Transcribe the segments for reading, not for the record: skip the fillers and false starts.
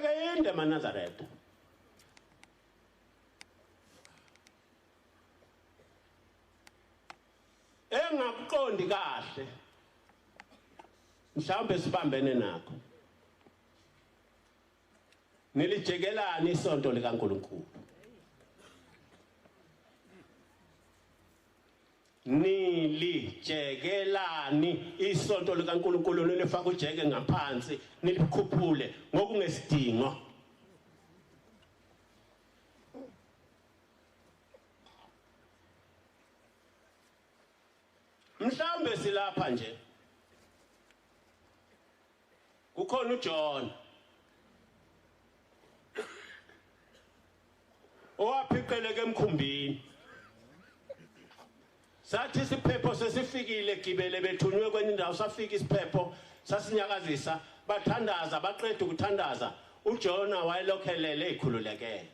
Nibopheke inde maNazaretha. Engakuqondi kahle. Mhlawumbe sibambene nakho. Nilijekelani isonto likaNkulunkulu? Nilijekelani isonto likaNkulunkulu nilifaka ujeke ngaphansi nilikhuphule ngokungesidingo? Mhlawumbe silapha nje kukhona uJohn owaphiqeleka emkhumbini sathi isiphepho sesifikile gibele bethunywe kwenye indawo safika isiphepho sasinyakazisa bathandaza baqeda ukuthandaza uJona wayelokhelele ekhululekele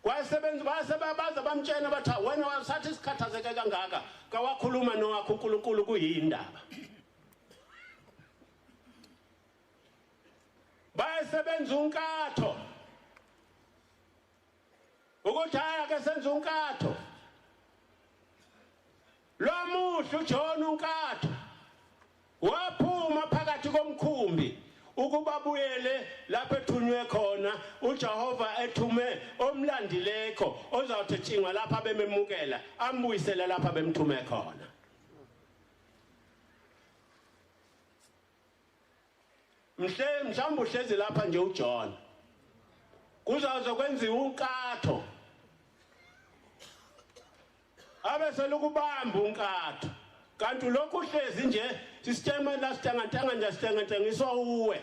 Kwasebenza base babaza bamtshena bathi wena wasathi sikhathazeke kangaka kawakhuluma nowakho uNkulunkulu kuyindaba. Bayesebenza unkatho. Ukuthi haya ke senza unkatho. Lwamuhle uJohn unkatho waphuma phakathi komkhumbi ukuba buyele lapho ethunywe khona uJehova ethume omlandilekho ozawuthi tshingwa lapha bememukela ambuyisele lapha bemthume khona. Mhle mhlawumbe uhlezi lapha nje uJohn. Kuzaze kwenziwa unkatho. Abe selukubamba unkatho. Kanti lokhu uhlezi nje sisitema la sitangantanga nje sitengantengiswa uwe.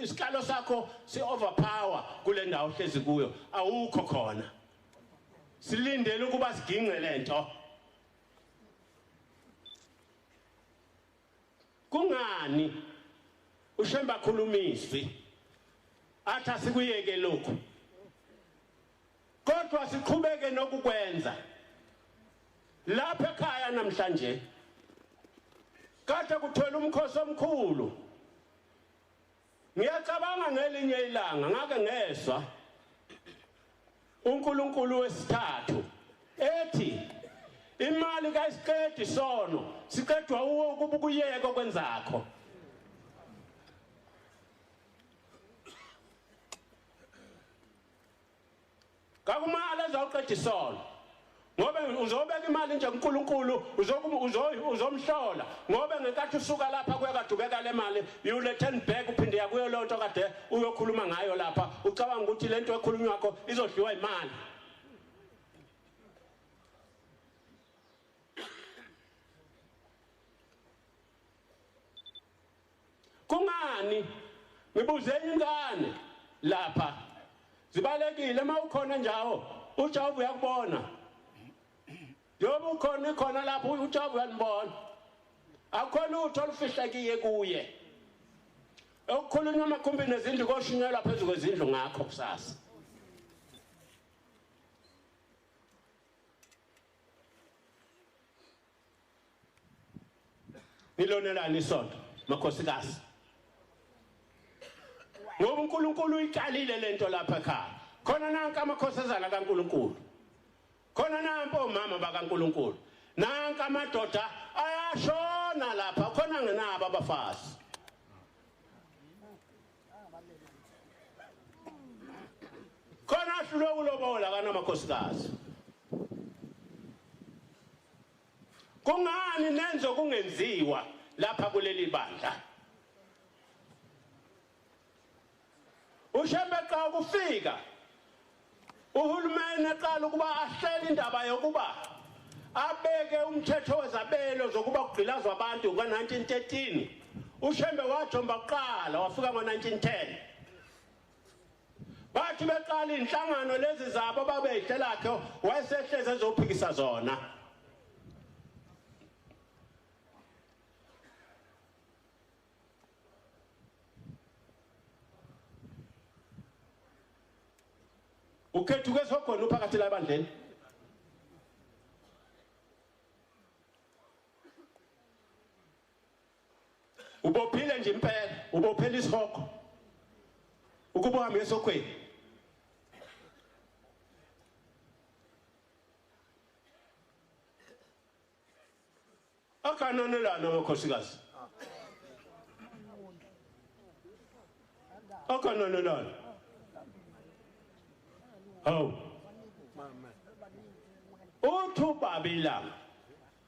Isikalo sakho si overpower kule ndawo ohlezi kuyo awukho khona. Silindele ukuba siginqe lento. Kungani uShembe akhuluma izwi athi asikuyeke lokhu kodwa siqhubeke nokukwenza lapha ekhaya namhlanje kade kuthola umkhosi omkhulu ngiyacabanga ngelinye ilanga ngake ngezwa uNkulunkulu wesithathu ethi imali kayisiqedi sono siqedwa uwe ukuba ukuyeke okwenzakho Kakumali ezawuqeda isono. Ngoba uzobeka imali nje kuNkulunkulu uzomhlola ngoba ngenkathi usuka lapha kuya kade ubeka le mali you return back uphinde yakuyo leyo nto kade uyokhuluma ngayo lapha ucabanga ukuthi le nto ekhulunywakho izodliwa imali. Kungani ngibuze ingane lapha zibalekile uma ukhona njawo uJehova uyakubona njengoba ukhona ikhona lapho uJehova uyanibona akukho lutho olufihlekile kuye okukhulunywa amakhumbini nezindlu koshunyelwa phezu kwezindlu ngakho kusasa Nilonelani isonto makhosikazi? Ngoba uNkulunkulu uyiqalile lento lapha ekhaya. Khona nanka amakhosazana kaNkulunkulu. Khona nampa omama bakaNkulunkulu. Nanka amadoda ayashona lapha khona ngenabo abafazi. Khona ahlulwe ukulobola kanamakhosikazi. Kungani nenze okungenziwa lapha kuleli bandla? UShembe xa ukufika uhulumeni eqala ukuba ahlele indaba yokuba abeke umthetho wezabelo zokuba kugqilazwa abantu ka-1913 uShembe wajomba kuqala wafika ngo-1910 bathi beqala inhlangano lezi zabo babeyihlelakhe wayesehleze ezophikisa zona ukhethuke esihogweni uphakathi la ebandleni Ubophile nje impela, ubophela isihogo. Ukuba uhambe esokweni. Akananelana amakhosikazi. Akananelana. Hawu. Uthi ubaba ilanga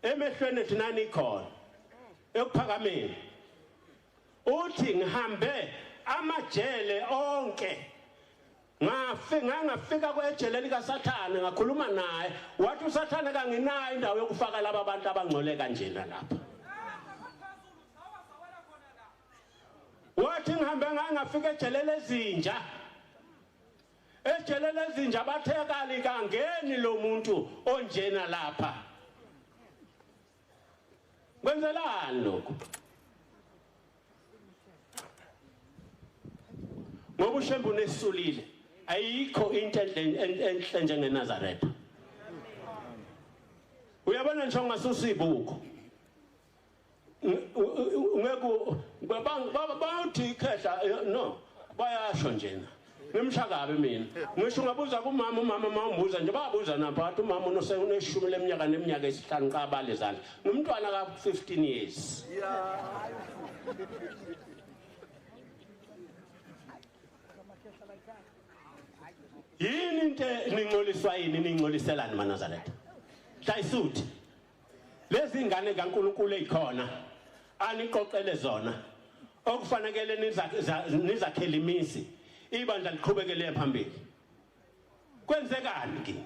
emehlweni ethu nanikhona ekuphakameni. Uthi ngihambe amajele onke. Ngafika ngafika kwejele likaSathane ngakhuluma naye wathi uSathane kanginayo indawo yokufaka laba bantu abangcole kanjena lapha. Wathi ngihambe ngangafika ejele lezinja. Ejele lezinja bathe kalikangeni lo muntu onjena lapha. Kwenzelani lokho? Ngoba uShembe unesulile. Ayikho into enhle njengeNazaretha. Uyabona nje ungasusa ibuko. Ngeke bathi ikhehla no bayasho njena. Ngimsha kabi mina. Ngisho ungabuza kumama, umama mawumbuza nje babuza napha wathi umama uneshumi leminyaka neminyaka esihlanu qabala izandla. Ngumntwana ka 15 years. Yini into ningcoliswa yini ningcoliselani maNazaretha? Hlayisuthi. Lezi ngane kaNkuluNkulu ezikhona aniqoqele zona okufanele nizakhele imizi ibandla liqhubekele phambili. Kwenzekani kini?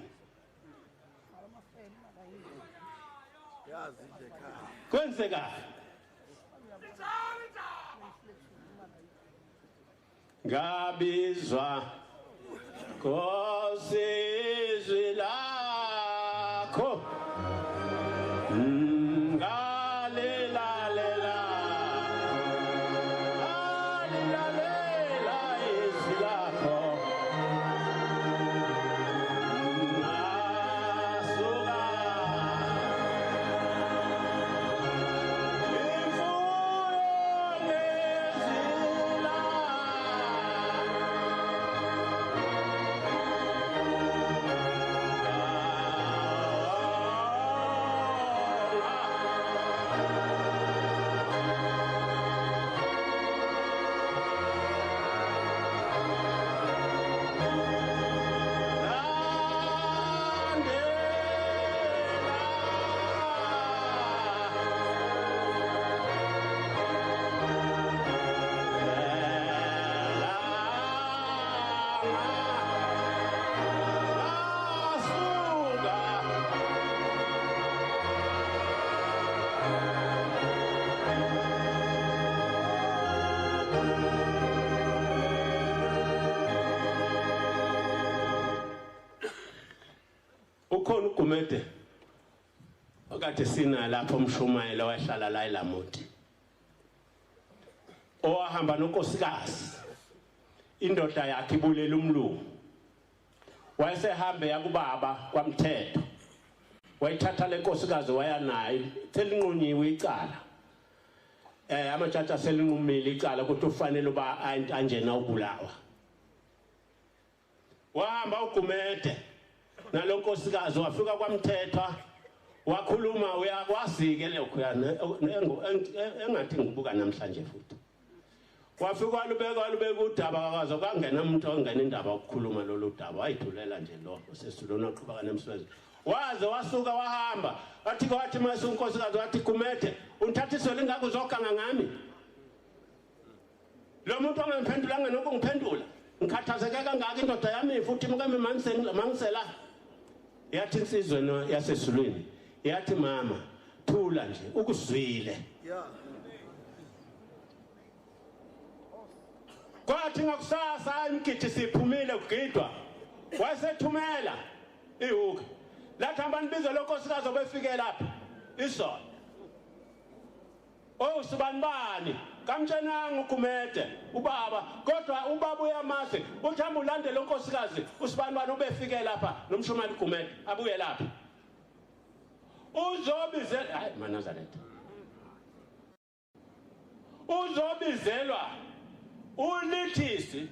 Kwenzekani? Ngabizwa Nkosi izwi lakho ngalilalela ngalilalela izwi lakho ngasuka imfuyo nezila. Ukhona uGumede okade sina lapho umshumayelo wahlala la eLamonti owahamba nonkosikazi indoda yakhe ibulela umlungu wayesehambe yakubaba kwamthetho wayithatha lenkosikazi waya nayo selinqunyiwe icala amajaji aselinqumile icala ukuthi ufanele uba anjena ubulawa. Wahamba uGumede nalonkosikazi wafika kwamthethwa wakhuluma uyakwazi-ke lokhu engathi ngibuka namhlanje futhi. Wafika walubeka walubeka udaba wakaze kwangena umuntu ongena indaba ukukhuluma lolu daba wayithulela nje lo osesulona waqhubeka nemsebenzi. Waze wasuka wahamba wathi wathi mase unkosikazi wathi Gumede ungithathiswe lingaka uzoganga ngami. Lo muntu ongangiphendulanga nokungiphendula ngikhathazeke kangaka indoda yami futhi mkami mangisela. Yathi insizwe yasezulwini yathi mama thula nje ukuzwile. Kwathi ngakusasa imgidi siphumile kugidwa wayesethumela ihuka lathi hamba nibize lo nkosikazi obefike lapha izolo. Oh sibanibani kamtshenanga uGumede ubaba kodwa ubaba uyamazi uthi hamba ulandele unkosikazi usibanibani ubefike lapha nomshumayeli uGumede abuye lapha uzobize hayi maNazaretha. Uzobizelwa ulithisi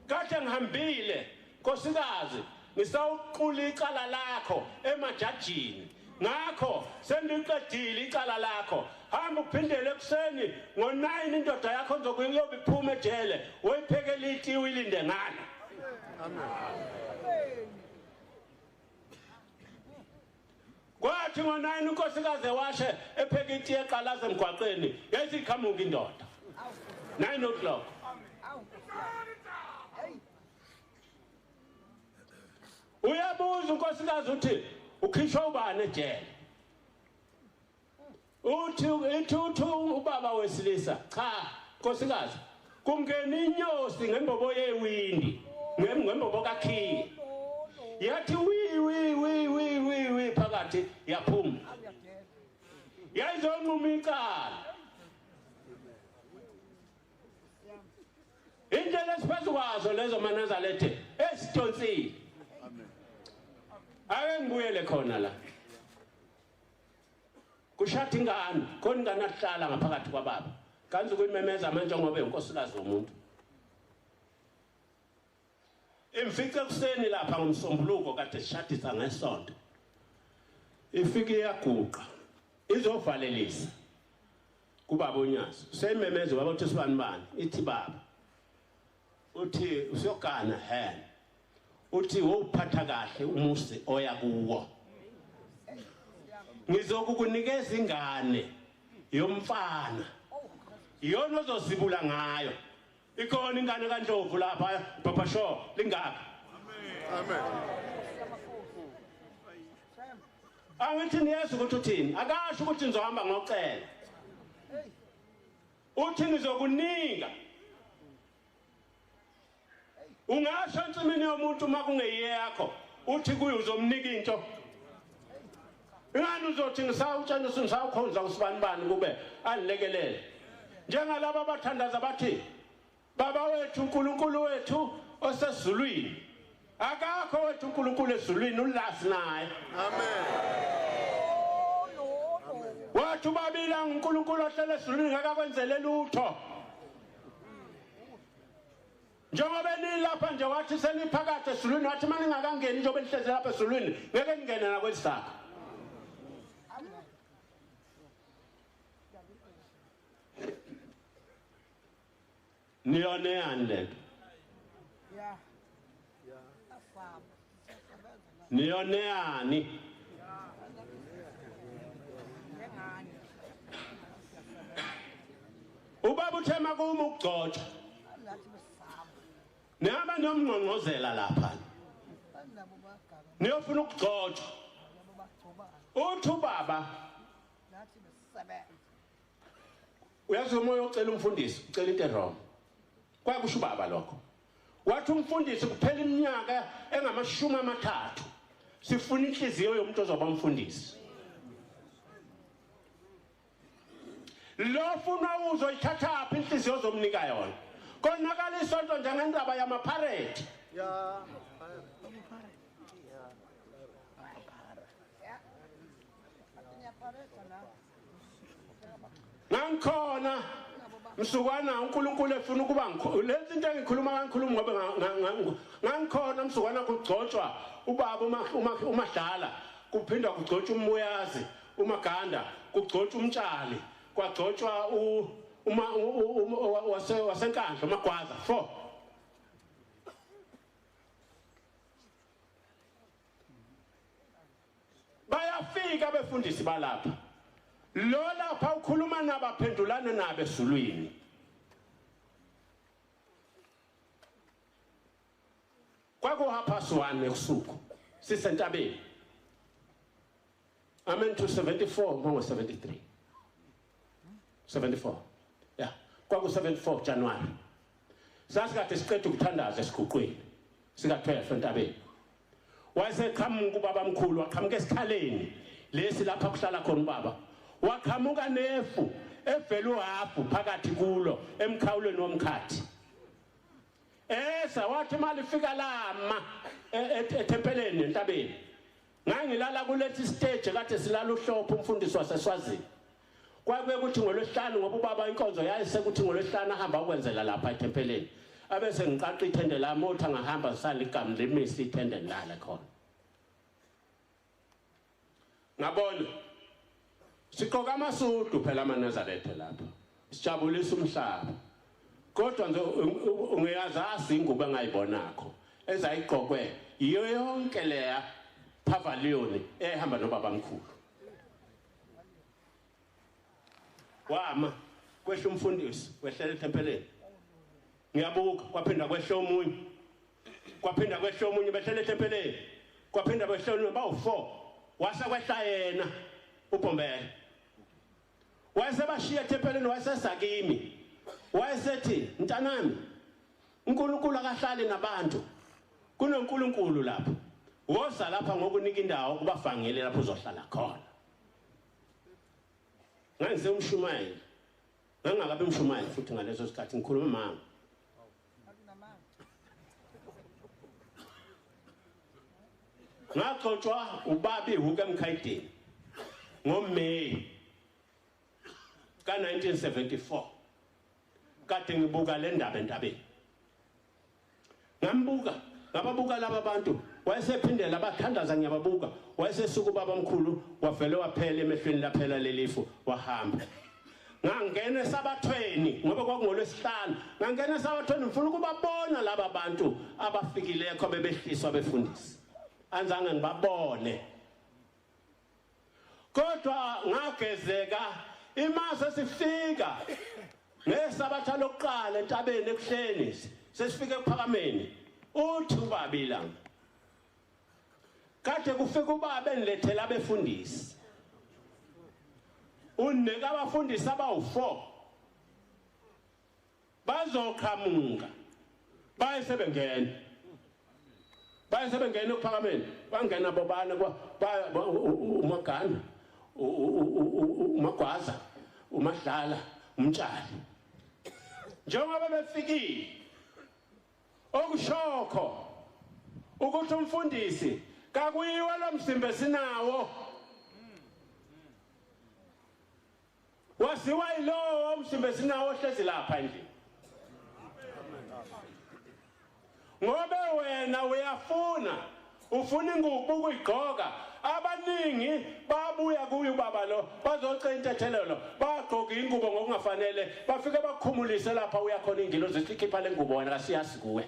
kade ngihambile nkosikazi ngisawuqula icala lakho emajajini ngakho sendiqedile icala lakho hamba uphindele ekuseni ngo-9 indoda yakho ngizokuyobe iphuma ejele woyiphekela itiwe uyilinde ngalo. Amen. Kwathi ngo-9 unkosikazi ewashe epheka itiye eqalaza emgwaqeni yayisiqhamuka indoda 9 o'clock. Uyabuza unkosikazi uthi ukhishwa ubani ejele? Uthi ithi uthi ubaba wesilisa cha nkosikazi kungena inyosi ngembobo yewindi ngembobo kakhiye yathi wi wi wi wi wi wi phakathi yaphuma yayizonquma icala. Indlela esiphezu kwazo lezo maNazarethe esidonsile. Ake ngibuyele khona la. Kushada ingane, khona ingane ahlala ngaphakathi kwababa. Kanti kuyimemeza manje ngoba unkosikazi womuntu. Imfice ekuseni lapha ngomsombuluko kade sishadisa ngesonto. Ifike iyaguqa izovalelisa kubaba uNyazi. Useyimemeza ubaba uthi sibani bani? Ithi baba. Uthi usiyogana he. Uthi wowuphatha kahle umuzi oya kuwo. Ngizokukunikeza ingane yomfana. Iyona ozozibula ngayo. Ikhona ingane kaNdlovu lapha Papa Shaw lingaka. Amen. Angithi niyazi ukuthi uthini? Akasho ukuthi ngizohamba ngocela. Uthi ngizokunika. Ungasho ensimini yomuntu uma kungeyakho, uthi kuye uzomnika into. Ingani uzothi ngisawutshela ngisawukhonza kusibanibani kube angilekelele. Njengalaba abathandaza bathi Baba wethu uNkulunkulu wethu osezulwini. Akakho wethu uNkulunkulu ezulwini ulazi naye. Amen. Wathi ubabila uNkulunkulu ohlele ezulwini ngeke akwenzele lutho. Njengoba nilapha nje wathi seniphakathi ezulwini wathi uma ningakangeni njengoba nihlezi lapha ezulwini ngeke ningene nakwesakho. Niyoneyani lento? Yeah. Niyoneyani? Ubaba uthema kuma ukugcotshwa. Nihamba niyomngqongqozela lapha. Niyofuna ukugcotshwa. Uthi ubaba uyazi umoya ocela umfundisi ucela into wrong. Kwakusho ubaba lokho. Wathi umfundisi kuphela iminyaka engamashumi 30 sifuna inhliziyo yomuntu ozoba umfundisi. Lo funa uzoyithatha phi inhliziyo ozomnika yona? Konakala isonto njengendaba yamapharethi. Yeah. Ngangikhona msukwana uNkulunkulu efuna ukuba lezi into engikhuluma kangikhuluma ngoba ngangikhona msukwana kugcotshwa ubaba uMadlala kuphindwa kugcotshwa uMbuyazi uMaganda kugcotshwa uMtshali kwagcotshwa uma waseNkandla uMagwaza 4. Bayafika abefundisi balapha. Lo lapha ukhuluma nabaphendulana nabo ezulwini. Kwaku 1:30 ebusuku sisentabeni. Amen to 74 ngo 73. 74. Yeah, kwaku 74 January. Sasikade siqeda ukuthandaza esiguqweni. Sika 12 entabeni. Wayeseqhamuka ubaba mkhulu waqhamuka esikhaleni lesi lapha kuhlala khona ubaba. Waqhamuka nefu evela uhafu phakathi kulo emkhawulweni womkhathi. Esa wathi imali ifika lama ethempeleni entabeni. Ngangilala kulethi stage kade silala uhlopho umfundisi waseSwazini. Kwakuye kuthi ngolwesihlanu ngoba ubaba inkonzo yayisekuthi ngolwesihlanu ahamba ukwenzela lapha ethempelini. Abese ngiqaqa ithende lami uthi angahamba sisale igama limise ithende lale khona. Ngabona siqoka amasudu phela amaNazaretha lapha. Sijabulisa umhlaba. Kodwa nje ngiyazazi ingubo engayibonakho ezayigqokwe yiyo yonke leya pavilion ehamba nobaba mkhulu. Wama kwehla umfundisi wehlela ethempeleni. Ngiyabuka kwaphinda kwehla omunye. Kwaphinda kwehla omunye behlela ethempeleni. Kwaphinda kwehla omunye bawu4. Wase kwehla yena uBhombela. Wayesebashiya ethempelini wayesesakimi. Wayesethi mntanami uNkulunkulu akahlali nabantu. KunoNkulunkulu lapha. Woza lapha ngokunika indawo kubafangele lapho uzohlala khona. Ngangise umshumayeli. Ngangakabi umshumayeli futhi ngaleso sikhathi ngikhuluma mama. Ngaxotshwa ubaba ihuka emkhayidini ngoMay ka-1974 kade ngibuka le ndaba entabeni. Ngambuka, ngababuka laba bantu, wayesephindela bathandaza ngiyababuka, wayesesuka ubaba omkhulu wavele waphela emehlweni laphela lelifu wahamba. Ngangena esabathweni ngoba kwakungolwesihlanu, ngangena esabathweni ngifuna ukubabona laba bantu abafikilekho bebehliswa befundisi. Anzange ngibabone. Kodwa ngagezeka imase sifika ngesabatha lokuqala entabeni ekuhleni sesifike ekuphakameni uthi ubaba ilanga kade kufika ubaba enilethela abefundisi uneka abafundisi abawu4 bazoqhamuka baye sebengena baye sebengena ekuphakameni bangena bobana umagana umagwaza umadlala umtshali njengoba befikile okushokho ukuthi umfundisi kakuyiwe lo mzimba esinawo waziwa yilowo umzimba esinawo ohlezi lapha endlini ngobe wena uyafuna ufuna ingubo ukuyigqoka abaningi babuya kuye ubaba lo bazocela intethelelo bagqoka ingubo ngokungafanele bafike bakukhumulise lapha uyakhona ingilozi ikhipha le ngubo wena kasiyazi kuwe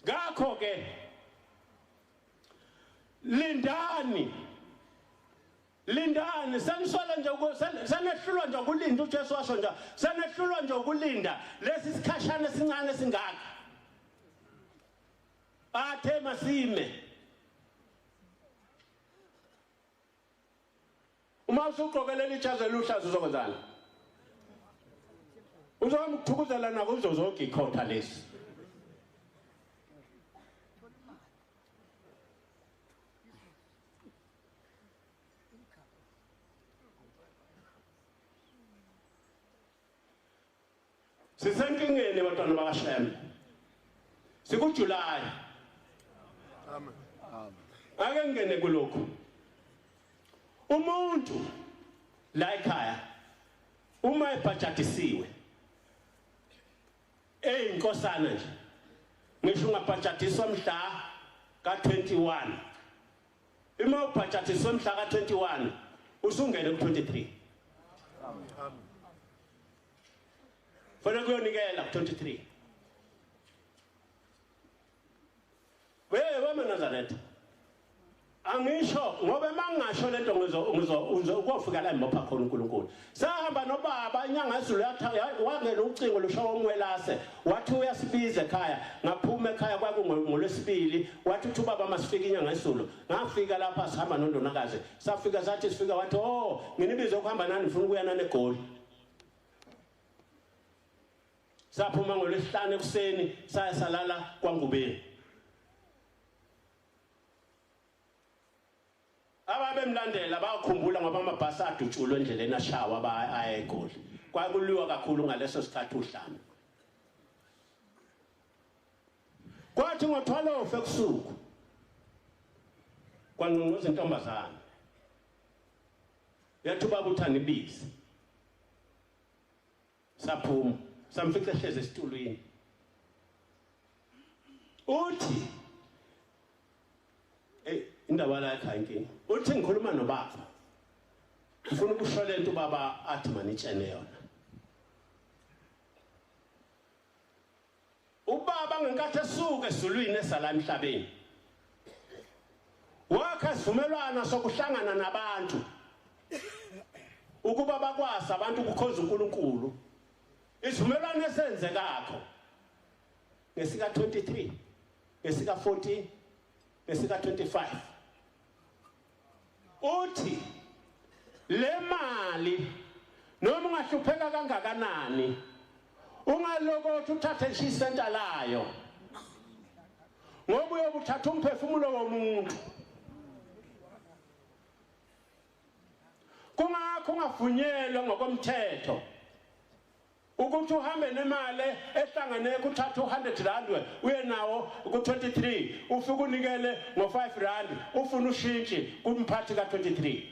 ngakho ke lindani lindani senisola nje senehlulwa nje ukulinda uJesu washo nje senehlulwa nje ukulinda lesi sikhashana esincane singaka athe masime uma usugqokelela ijazi eluhlaza uzokwenzani uzohamba ukuthukuzela nako uzozogikhotha lesi Sisenkingeni bantwana bakaShembe. SikuJuly. Amen. Amen. Ake ngene kulokhu. Umuntu la ekhaya uma ebhajadisiwe eyinkosana nje ngisho ungabhajadiswa mhla ka-21 uma ubhajadiswe mhla ka-21 usungene ku-23 Amen. Fanele kuyonikela ku-23. We wamaNazaretha. Angisho ngoba mangingasho lento ngizo ngizo ukofika la ngibopha khona uNkulunkulu. Sahamba nobaba inyanga ezulu wangena ucingo lushawa umwelase wathi uyasibiza ekhaya ngaphuma ekhaya kwakungolwesibili wathi uthi ubaba masifike inyanga ezulu ngafika lapha sihamba nondonakazi safika sathi sifika wathi oh nginibize ukuhamba nani ngifuna ukuya nani eGoli. Saphuma ngolwesihlanu ekuseni saya salala kwaNgubeni. Ababemlandela bakhumbula ngoba amabhasi adutshulwe endleleni ashawa aya eGoli. Kwakuliwa kakhulu ngaleso sikhathi udlame. Kwathi ngo-12 ebusuku Kwangqongqoza intombazana. Yathi ubaba uthanda ibisi. Saphuma, samfica ehlezi esitulwini. Uthi indaba la ekhaya inkinga. Uthi ngikhuluma nobaba. Ngifuna ukusho lento ubaba athi manitshene yona. Ubaba ngenkathi esuka ezulwini esala emhlabeni wakha isivumelwano sokuhlangana nabantu ukuba bakwazi abantu ukukhonza uNkulunkulu. Isivumelwano esenzekakho ngesika 23, ngesika 14, ngesika 25. Uthi le mali noma ungahlupheka kangakanani ungalokothi uthathe nje isenta layo, ngoba uyobuthatha umphefumulo womuntu. Kungakho ungavunyelwa ngokomthetho ukuthi uhambe nemali ehlangene kuthatha u100 rand uye nawo ku23, ufike unikele ngo5 rand, ufuna ushintshi kumphathi ka23.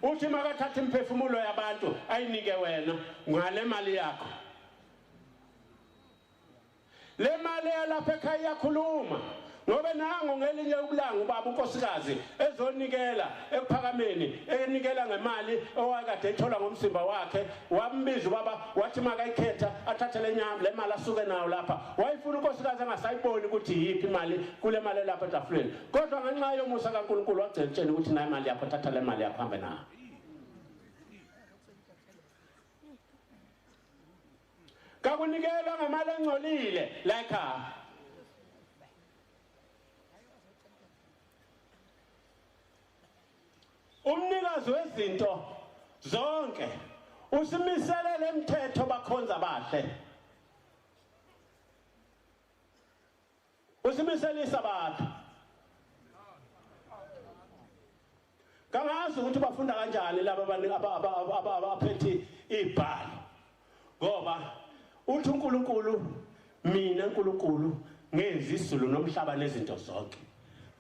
Uthi makathatha imphefumulo yabantu ayinike wena ngale mali yakho. Le mali yalapha ekhaya iyakhuluma, ngoba nango ngelinye ukulanga ubaba unkosikazi ezonikela ekuphakameni, enikela ngemali owakade ethola ngomzimba wakhe. Wambiza ubaba wathi makayikhetha athathe le nyama, le mali asuke nayo lapha. Wayefuna unkosikazi angasayiboni ukuthi yiphi imali kule mali elapha etafuleni, kodwa ngenxa yomusa kaNkulunkulu wagcina etshela ukuthi nayo imali yakho, thatha le mali yakho hambe nayo. Kakunikelwa ngemali engcolile la ekhaya. Umnikazi wezinto zonke usimisele lemthetho bakhonza bahle. Usimisele isabatha. Kangazi ukuthi bafunda kanjani laba abaphethe ibhalo, ngoba uthi uNkulunkulu, mina uNkulunkulu ngenza izulu nomhlaba nezinto zonke,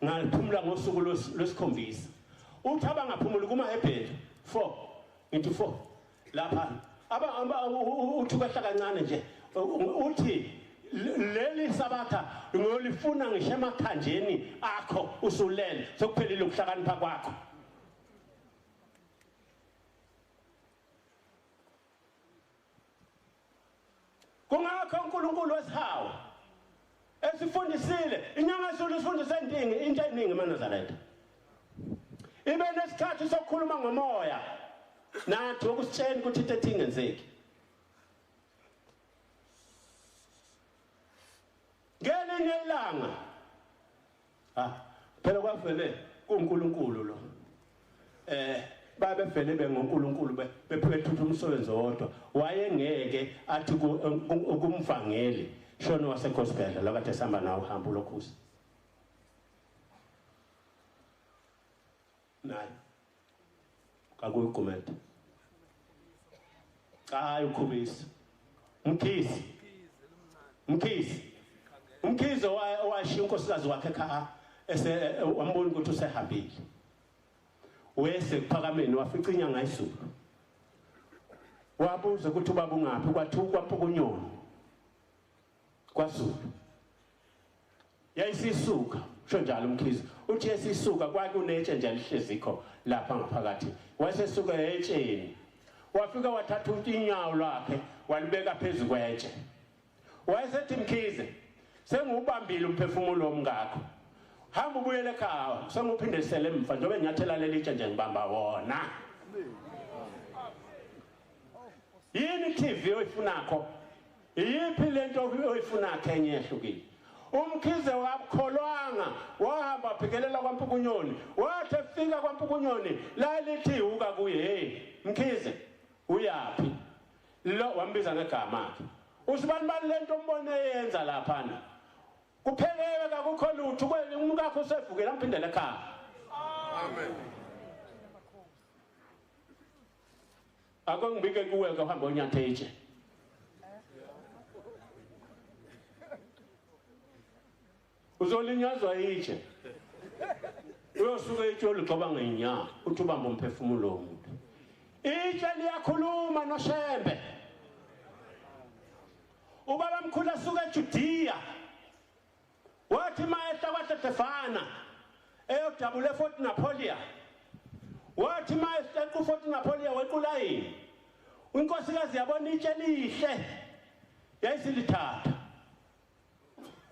ngaphumula ngosuku lwesikhombisa. Uthi abangaphumuli kumaHebheru 4, ngithi 4 lapha uthi kwehla kancane nje, uthi leli sabatha ngiyolifuna ngisho emathanjeni akho usulele, sokuphelile ukuhlakanipha kwakho. Kungakho uNkulunkulu wesihawu esifundisile inyanga yesulu, isifundise into eningi emaNazaretha. Ibe nesikhathi sokukhuluma ngomoya nathi wokusitshela ukuthi into ethi ingenzeki. Ngelinye ilanga phela kwavele kuNkulunkulu lo, babevele bengoNkulunkulu bephethe umsebenzi wodwa. Wayengeke athi kumvangeli shona wasegospel la kade sihamba nawo uhambo lokhuza naye kakuyigumede cha ukhubisa Mkhize Mkhize Mkhize owashiya unkosikazi wakhe ekhaya ese wambona ukuthi usehambile, wese kuphakameni wafica inyanga izulu, wabuza ukuthi ubaba ungaphi, kwathiwa kwaMpukunyoni kwaZulu. Yayisisuka usho njalo uMkhize, uthi yayisisuka kwakunetshe nje lihlezikho lapha ngaphakathi, wayesesuka etsheni wafika wathatha unyawo lwakhe walibeka phezu kwetshe, wayesethi Mkhize, sengiwubambile umphefumulo womngakho, hamba ubuyele ekhaya, sengiwuphindisele emva njengoba nginyathela leli tshe nje ngibamba wona. Yini i-TV oyifunakho? Iyiphi lento oyifunakho enye ehlukile? UMkhize wakholwanga, wahamba waphikelela kwaMpukunyoni. Wathi efika kwaMpukunyoni la lithi ihuka kuye, hey Mkhize uyaphi? Lo wambiza ngegama akhe. Usibani bani lento umbone yenza laphana? Kuphelele kakukho lutho, umkakho usevukile, amphindele ekhaya. Amen. Ake ngibike kuwe ke uhamba onyathe itshe. Uzolinyazwa itshe. Uyosuke itshe oligxoba ngenyawo uthi ubamba umphefumulo womuntu. Itshe liyakhuluma noShembe. Ubaba mkhulu asuka eJudiya wathi mayehla kwaDedefana eyodabula eFort Napoleon, wathi mayeseqa uFort Napoleon wequla yini, inkosikazi yabona itshe elihle yayisilithatha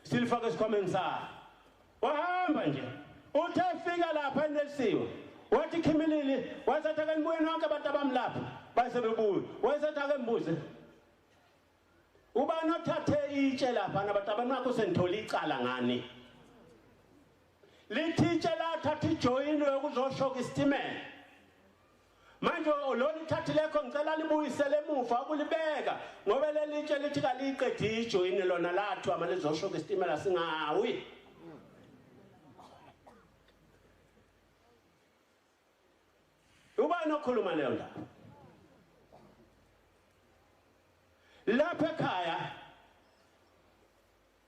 silifaka esikhwameni sayo, wahamba nje. Uthe efika lapha enelisiwe wathi khimilili, wasethi ake nibuye nonke abantu abamlapha, base bebuye. Wayesethi ake mbuze ubani othathe itshe lapha nabantu abanakho, senithola icala ngani? Lithi itshe lathatha ijoyini yokuzoshoka isitimela. Manje lo lithathilekho ngicela libuyisele emuva ukulibeka, ngoba leli itshe lithi kaliyiqedi ijoyini lona lathiwa malizoshoka isitimela singawi. Ubani okhuluma leyo ndaba? Lapha ekhaya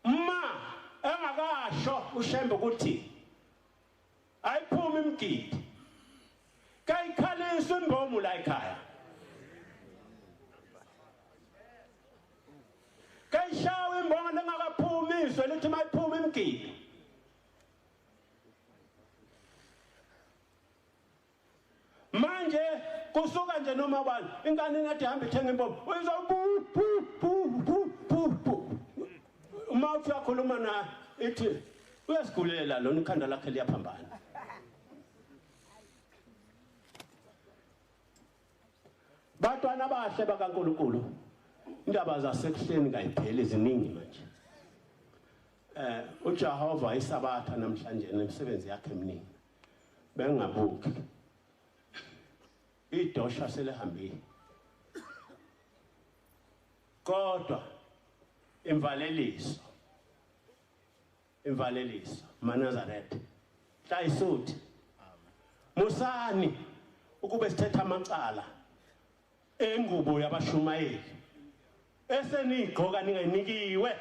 ma engakasho uShembe ukuthi ayiphumi imigidi, kayikhaliswa imbomu la ekhaya, kayishawa imbongo lengakaphumi izwe lithi mayiphuma imigidi. Manje kusuka nje noma ubani ingane inathi ihamba ithenga imbomu uyizwa bu bu bu bu bu bu. Uma uthi uyakhuluma na ithi uyasigulela lona, ikhanda lakhe liyaphambana. Bantwana abahle bakaNkulunkulu, indaba zasekuhleni kayipheli, ziningi manje. uJehova isabatha namhlanje nemisebenzi yakhe eminingi. Bengabuki idosha selihambile, kodwa imvaleliso, imvaleliso maNazaretha hlayisuthi musani ukube sithetha amacala engubo yabashumayeli esenigqoka ningayinikiwe.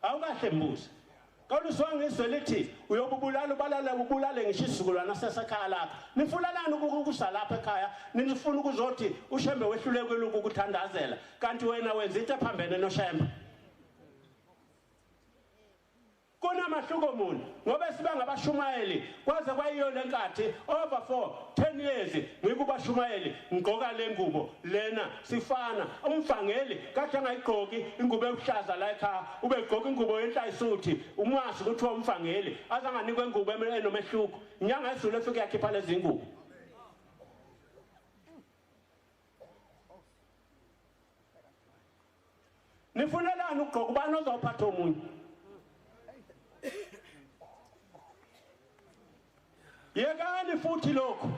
Awukahle mbuzo Kaluswanga izwe lithi uyobubulala ubalale ubulale ngisho isizukulwana sasekhaya lakho. Nifulalani ukusa lapha ekhaya, nifuna ukuzothi uShembe wehlulekile ukukuthandazela, kanti wena wenza into ephambene noShembe. Kunamahluko muni ngoba siba ngabashumayeli kwaze kwayiyo lenkathi over for 10 years ngikubashumayeli ngigqoka le ngubo lena sifana. Umvangeli kade angayigqoki ingubo eluhlaza la ekhaya, ubegqoka ingubo yenhlayisuthi, umwazi ukuthi umvangeli azanganikwe ingubo enomehluko. Inyanga yezulu efike yakhipha lezi ngubo. Nifunelani ukugqoka ubani ozophatha omunye? Yekani futhi lokhu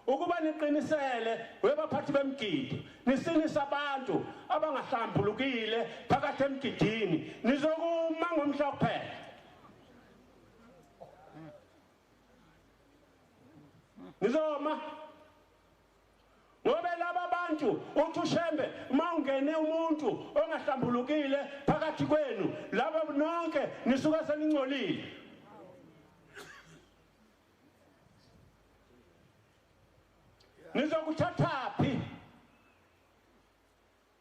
ukuba niqinisele webaphathi bemgidi, nisinisa abantu abangahlambulukile phakathi emgidini, nizokuma ngomhla kuphela. Nizoma ngoba laba bantu uthi uShembe uma ungene umuntu ongahlambulukile phakathi kwenu, laba nonke nisuka seningcolile. Nizokuthathaphi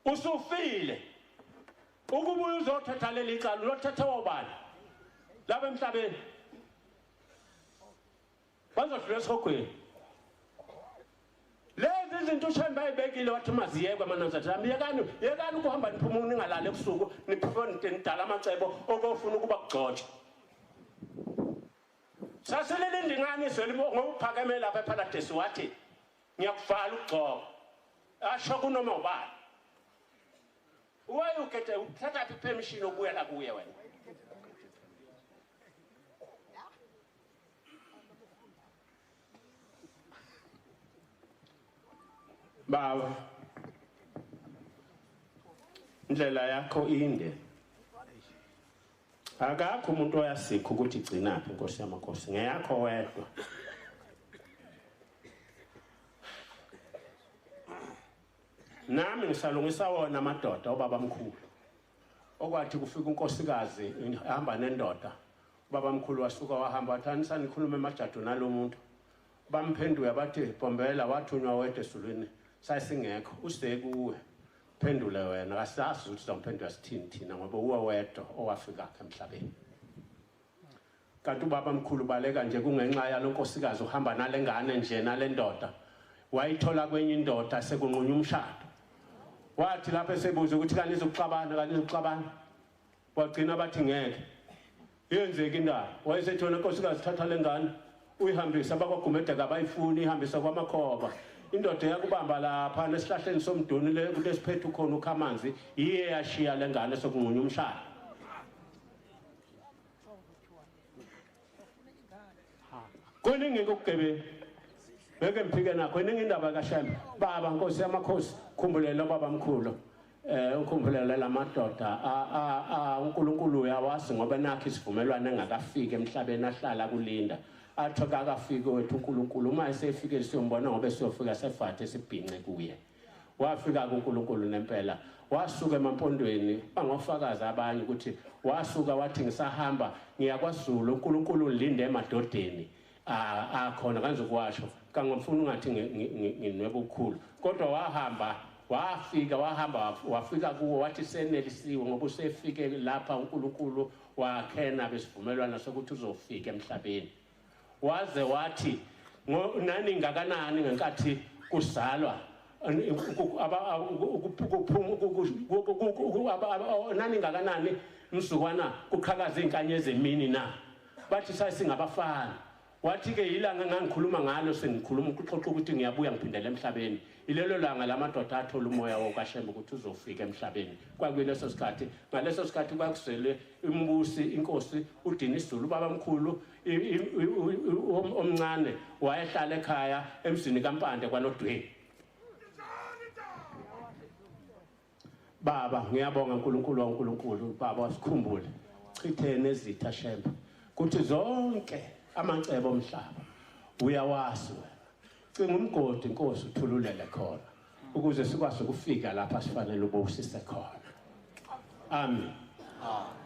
usufile ukubuya uzothatha leli cala? Ulothatha wobani laba emhlabeni? Bazodlula esihogweni. Lezi izinto uShembe ayibekile wathi maziyekwe amaNazaretha. Yekani, yekani ukuhamba niphuma ningalali ebusuku, niphuma nidala amacebo okofuna ukuba kugcotshwe. Sasililinde ingane izwe ngokuphakeme lapha eParadise wathi ngiyakuvala ukugcoka. Asho kunoma ubani. Why ukhethe uthatha phi permission okubuyela kuye wena? Baba, indlela yakho inde. Akakho umuntu oyasikho ukuthi igcinaphi Nkosi yamakhosi, ngeyakho wedwa. Nami ngisalungisa wona amadoda obaba mkhulu. Okwathi kufika unkosikazi ihamba nendoda, Baba mkhulu wasuka wahamba wathi anisanikhulume emajadu nalo muntu. Bamphendula bathi Bhombela wathunywa wedwa ezulwini sasingekho usekuwe. Phendule wena kasazi ukuthi sizomphendula sithini thina ngoba uwe wedwa owafika emhlabeni. Kanti ubaba mkhulu baleka nje kungenxa yalonkosikazi uhamba nalengane nje nalendoda. Wayithola kwenye indoda sekunqunywa umshado. Wathi lapho esebuza ukuthi kanizukuxabana kanizukuxabana. Wagcina bathi ngeke. Yenzeka indaba. Wayesethi wena nkosikazi thatha lengane uyihambise abakwaGumede kabayifuni ihambisa kwamakhoba. Indoda yakubamba lapha nesihlahleni somduni le kulesiphethu khona ukhamanzi iye yashiya lengane sokunqunywa umshado. Kuningi ukugebengu. Ngeke ngiphike nakho iningi indaba kaShembe. Baba Nkosi yamakhosi khumbulela baba mkhulu. Ukhumbulele lamadoda uNkulunkulu uyawazi ngoba nakho isivumelwano engakafiki emhlabeni ahlala kulinda. Athi akafiki wethu uNkulunkulu uma esefike siyombona ngoba siyofika sefathe sibhince kuye. Wafika kuNkulunkulu nempela. Wasuka emampondweni bangofakaza abanye ukuthi wasuka wathi ngisahamba ngiya kwaZulu uNkulunkulu ulinde emadodeni akhona kanzokwasho kangomfuna ungathi nginweba ukukhulu kodwa wahamba wafika wahamba wafika kuwo wathi senelisiwe ngoba usefike lapha uNkulunkulu wakhena besivumelwano sokuthi uzofika emhlabeni. Waze wathi nani ngakanani ngenkathi kuzalwa nani ngakanani mzukwana kuqhakaza izinkanyezi emini na bathi sasingabafana. Wathi ke ilanga engangikhuluma ngalo sengikhuluma ukuxoxa ukuthi ngiyabuya ngiphindele emhlabeni. Ilelo langa lamadoda athola umoya wokaShembe ukuthi uzofika emhlabeni. Kwakuyileso sikhathi, ngaleso sikhathi kwakuzelwe umbusi inkosi uDinizulu ubaba mkhulu omncane wayehlala ekhaya emzini kaMpande kwaNodweni. Baba ngiyabonga uNkulunkulu waNkulunkulu baba wasikhumbule chithene ezitha Shembe kuthi zonke amacebo omhlaba uyawazi wena. Cinga umgodi Nkosi uthululele khona ukuze sikwazi ukufika lapha sifanele ubusise khona. Amen. Amen.